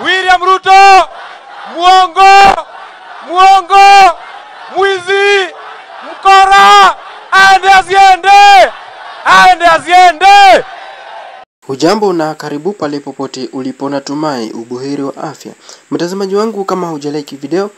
William Ruto, muongo, muongo, mwizi, mkora, aende asiende, aende asiende. Hujambo na karibu pale popote ulipo, natumai ubuheri wa afya. Mtazamaji wangu, kama hujalike video,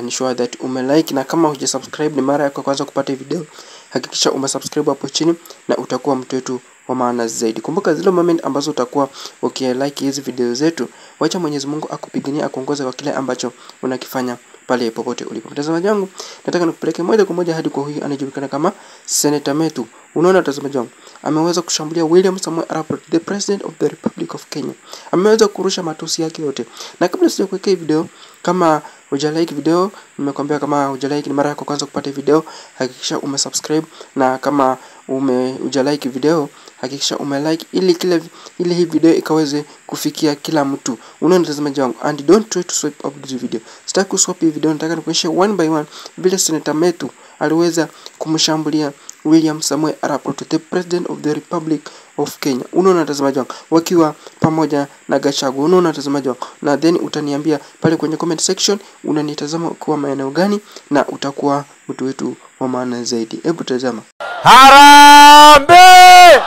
ni sure that umelike, na kama hujasubscribe ni mara yako kwanza kupata video, hakikisha umesubscribe hapo chini na utakuwa mtu wetu wa maana zaidi. Kumbuka zile moment ambazo utakuwa ukilike hizi video zetu, wacha Mwenyezi Mungu akupiganie, akuongoze kwa kile ambacho unakifanya pale popote ulipo. Mtazamaji wangu, nataka nikupeleke moja kwa moja hadi kwa huyu anayejulikana kama Senator Methu. Unaona mtazamaji wangu, ameweza kushambulia William Samoei Arap Ruto, the President of the Republic of Kenya. Ameweza kurusha matusi yake yote. Na kabla sijakuwekea video, kama hujalike video, nimekwambia kama hujalike ni mara yako kwanza kupata video, hakikisha umesubscribe, na kama hujalike video, hakikisha umelike ili kila ili hii video ikaweze kufikia kila mtu. Unaona mtazamaji wangu, and don't try to swipe up this video. Sitaki kuswipe hii video, nataka nikuonyeshe one by one vile Senator Methu aliweza kumshambulia William Samoei Arap Ruto, the President of the Republic of Kenya. Unaona mtazamaji wangu, wakiwa pamoja na Gachagua. Unaona mtazamaji wangu, na then utaniambia pale kwenye comment section unanitazama ukiwa maeneo gani, na utakuwa mtu wetu wa maana zaidi. Hebu tazama. Harambee!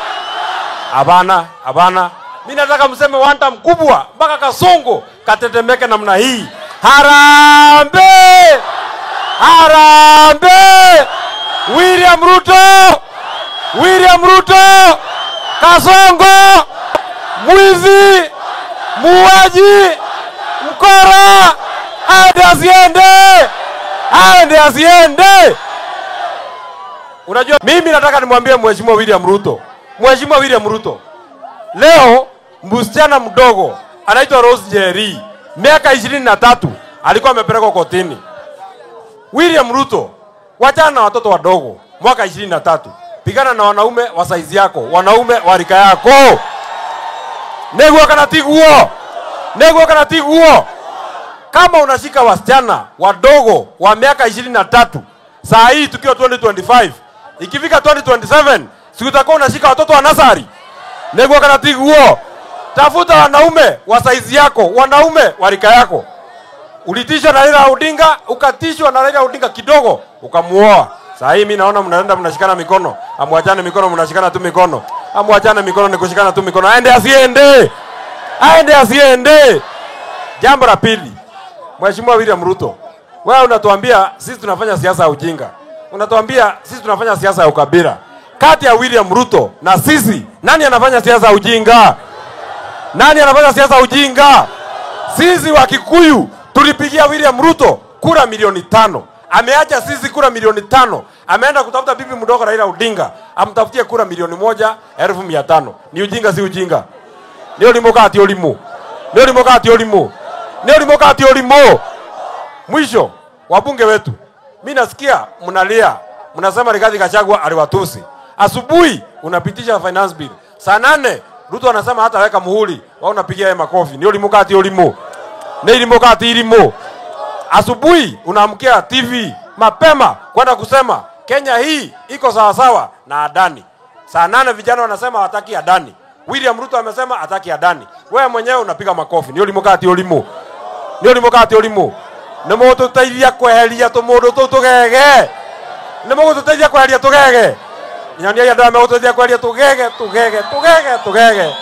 Abana, abana. Mimi nataka mseme wanta mkubwa mpaka Kasongo katetemeke namna hii. Harambee! Harambee! William Ruto! William Ruto! Kasongo! Mwizi! Muuaji! Mkora! Aende asiende! Aende asiende! Unajua, mimi nataka nimwambie Mheshimiwa William Ruto. Mheshimiwa William Ruto, leo msichana mdogo anaitwa Rose Njeri, miaka 23, alikuwa amepelekwa kotini. William Ruto, wachana na watoto wadogo, mwaka 23. Pigana na wanaume wa saizi yako, wanaume wa rika yako. Neguo kana tiguo. Neguo kana tiguo. Kama unashika wasichana wadogo wa miaka 23, saa hii tukiwa 2025, ikifika 2027, si utakuwa unashika watoto wa nasari. Neguo kana tiguo. Tafuta wanaume wa saizi yako, wanaume wa rika yako. Ulitishwa na Raila Odinga, ukatishwa na Raila Odinga kidogo, ukamuoa. Saa hii mimi naona mnaenda mnashikana mikono, amwachane mikono, mnashikana tu mikono. Amwachane mikono ni kushikana tu mikono. Aende asiende. Aende asiende. Jambo la pili, Mheshimiwa William Ruto, wewe unatuambia sisi tunafanya siasa ya ujinga. Unatuambia sisi tunafanya siasa ya ukabila. Kati ya William Ruto na sisi, nani anafanya siasa ya ujinga? Nani anafanya siasa ya ujinga? Sisi wa Kikuyu tulipigia William Ruto kura milioni 5. Ameacha sisi kura milioni 5. Ameenda kutafuta bibi mdogo Raila Odinga, amtafutie kura 1,500,000. Ni ujinga si ujinga? Ni ulimo kati ulimo. Ni ulimo kati ulimo. Ni ulimo kati ulimo. Mwisho, wabunge wetu, mimi nasikia mnalia, mnasema Rigathi Gachagua aliwatusi. Asubuhi unapitisha finance bill. Saa 8 Ruto anasema hata weka muhuri, wao unapigia yeye makofi. Ni ulimo kati ulimo. Ni ulimo kati ulimo. Asubuhi unaamkia TV mapema kwenda kusema Kenya hii iko sawa sawa na Adani. Saa 8 vijana wanasema hataki Adani. William Ruto amesema hataki Adani. Wewe mwenyewe unapiga makofi. Ni ulimo kati ulimo. Ni ulimo kati ulimo. Ni mũgũtũteithia kweheria tũmũndũ tũu tũgege. Ni mũgũtũteithia kweheria tũgege. Nyonia andũ aya megũtũteithia kweheria tũgege, tũgege, tũgege, tũgege.